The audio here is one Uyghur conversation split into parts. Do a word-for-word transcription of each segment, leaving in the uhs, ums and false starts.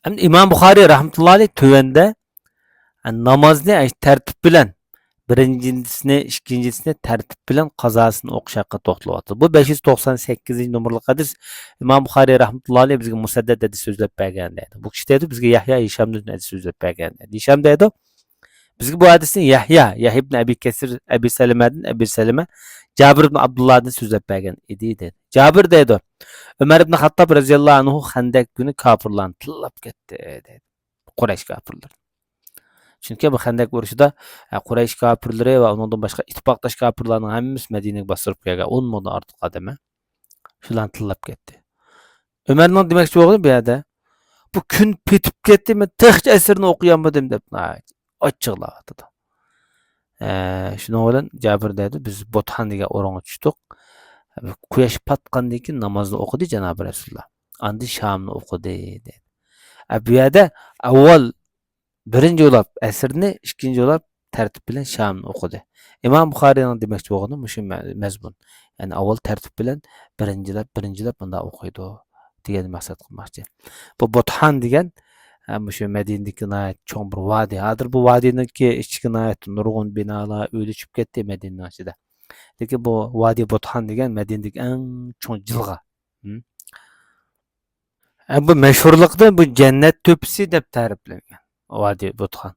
ئەمدى ئىمام بۇخارىي رەھمەتۇللاھى ئەلەيھ تۆۋەندە نامازنى تەرتىپ بىلەن، بىرىنچىسىنى، ئىككىنچىسىنى تەرتىپ بىلەن قازاسىنى ئوقۇش ھەققىدە توختىلىۋاتىدۇ. بۇ بەش يۈز توقسان سەككىزىنچى نومۇرلۇق ھەدىس. ئىمام بۇخارىي رەھمەتۇللاھى ئەلەيھ بىزگە مۇسەددەد ھەدىس سۆزلەپ بەرگەن دەيدۇ. بۇ كىشى دەيدۇ، بىزگە يەھيا ھىشامدىن ھەدىس سۆزلەپ بەرگەن دەيدۇ. ھىشام دەيدۇ، بىزگە بۇ ھەدىسنى يەھيا، يەھيا ئىبن ئەبى كەسىر، ئەبى سەلىمەدىن، ئەبى سەلىمە، جابىر ئىبن ئابدۇللادىن سۆزلەپ بەرگەن ئىدى دەيدۇ. جابىر دەيدۇ، ئۆمەر ئىبن خاتتاب رەزىياللاھۇ ئەنھۇ خەندەك كۈنى كاپىرلارنى تىللاپ كەتتى دەيدۇ. قۇرەيش كاپىرلىرى. چۈنكى بۇ خەندەك ئۇرۇشىدا، ئە، قۇرەيش كاپىرلىرى ۋە ئۇنىڭدىن باشقا ئىتتىپاقداش كاپىرلارنىڭ ھەممىسى مەدىنىگە باستۇرۇپ كەلگەن، ئون مىڭدىن ئارتۇق ئادەم، ھە؟ شۇلارنى تىللاپ كەتتى. ئۆمەرنىڭ دېمەكچى بولغىنى بۇ يەردە، بۇ كۈن پېتىپ كەتتى، مەن تېخىچە ئەسىرنى ئوقۇيالمىدىم دەپ ناھايىتى ئاچچىقلاۋاتىدۇ. ئە، شۇنىڭ بىلەن جابىر دەيدۇ، بىز بۇتھان دېگەن ئورۇنغا چۈشتۇق. قۇياش پاتقاندىن كېيىن نامازنى ئوقۇدى جانابى رەسۇلۇللا. ئاندىن شامنى ئوقۇدى دەيدۇ. ئە، بۇ يەردە ئاۋۋال بىرىنچى بولاپ ئەسىرنى، ئىككىنچى بولاپ تەرتىپ بىلەن شامنى ئوقۇدى. ئىمام بۇخارىينىڭ دېمەكچى بولغىنى مۇشۇ مە-، مەزمۇن. يەنى ئاۋۋال تەرتىپ بىلەن بىرىنچىلەپ، بىرىنچىلەپ مۇنداق ئوقۇيدۇ دېگەننى مەقسەت قىلماقچى. بۇ بۇتھان دېگەن، ھە، مۇشۇ مەدىنىدىكى ناھايىتى چوڭ بىر ۋادى. ھازىر بۇ ۋادىنىڭكى ئىچىگە ناھايىتى نۇرغۇن بىنالار، ئۆيلەر چۈشۈپ كەتتى مەدىنىنىڭ ئىچىدە. لېكىن بۇ ۋادى بۇتھان دېگەن مەدىنىدىكى ئەڭ چوڭ جىلغا. ھە، بۇ مەشھۇرلۇقىدىن بۇ جەننەت تۆپىسى دەپ تەرىپلەنگەن. ۋادى بۇتخان.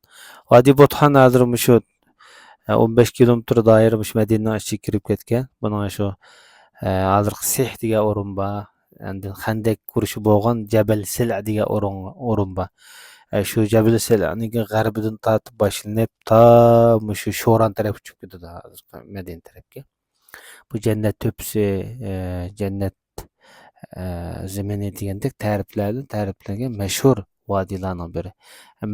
ۋادى بۇتخان ھازىر مۇشۇ، ئە، ئون بەش كىلومېتىر دائىرە مۇشۇ مەدىنىنىڭ ئىچىگە كىرىپ كەتكەن. بۇنىڭ شۇ، ئە، ھازىرقى سىھ دېگەن ئورۇن بار. ئاندىن خەندەك ئۇرۇشى بولغان جەبەل سىلە دېگەن ئورۇن، ئورۇن بار. ئە، شۇ جەبەل سىلەنىڭ غەربىدىن تارتىپ باشلىنىپ تا مۇشۇ شوران تەرەپكە چۈشۈپ كېتىدۇ ھازىرقى مەدىنە تەرەپكە. بۇ جەننەت تۆپىسى، ئە، جەننەت ئە، زېمىنى دېگەندەك تەرىپلەردىن تەرىپلەنگەن مەشھۇر ۋادىلارنىڭ بىرى.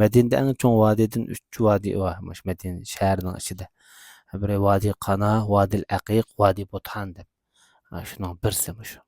مەدىنىدە ئەڭ چوڭ ۋادىدىن ئۈچ ۋادى بار، مۇشۇ مەدىنە شەھىرىنىڭ ئىچىدە. بىرى ۋادى قانا، ۋادىل ئەقىق، ۋادى بۇتھان دەپ. ھە، شۇنىڭ بىرسى مۇشۇ.